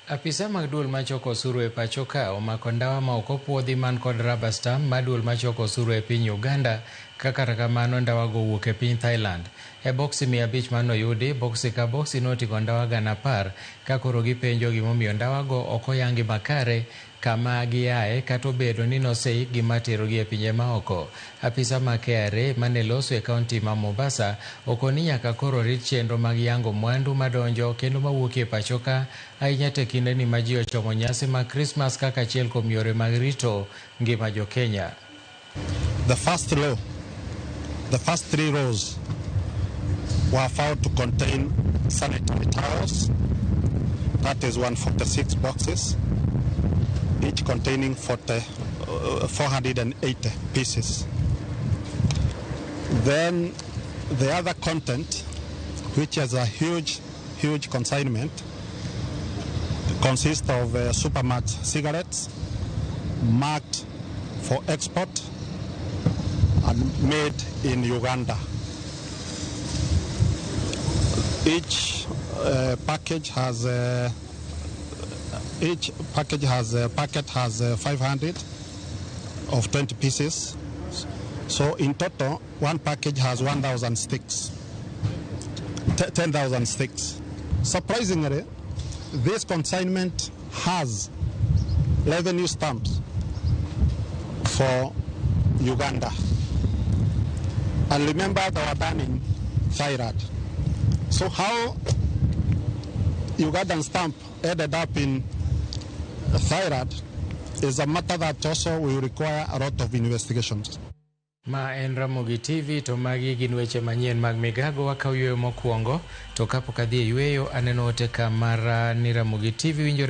Apisa mag duol machoko osuru e pacho ka omako ndawa ma ok opuodhi man kod rubber stamp mar duol machoko osuru e piny Uganda ka kata kamano ndawago owuok e piny Thailand. E boksi 500 manoyudi, boksi ka boksi noting'o ndawa 10,000 ka koro gipenjo gimomiyo ndawago ok oyangi makare kama giaye kata obedo ni noseikgi materogi e pinje maoko. Apisa ma KRA mane loso e kaunti ma Mombasa okoni nyaka koro rit chenro mag yango mwandu madonjo kendo mawuok e pacho ka ahinya te kindeni ma ji ochomo nyasi mag Krismas kaka achiel kuom yore mag rito ngima jo Kenya. The first row, the first three rows were found to contain sanitary towels. That is 146 boxes, each containing 480 pieces. Then the other content, which is a huge, huge consignment, consists of Supermax cigarettes marked for export and made in Uganda. Each package has each package has a packet has 500 of 20 pieces. So in total, one package has 1,000 sticks, 10,000 sticks. Surprisingly, this consignment has revenue stamps for Uganda. And remember, they were done in Thailand. So how Ugandan stamp ended up in Thailand is a matter that also will require a lot of investigations. Ma en Ramogi TV to magi gin weche manyien mag migago. Wakaw yweyo mokwongo to kapok adhi e yweyo aneno ote ka mar ni Ramogi TV winjore.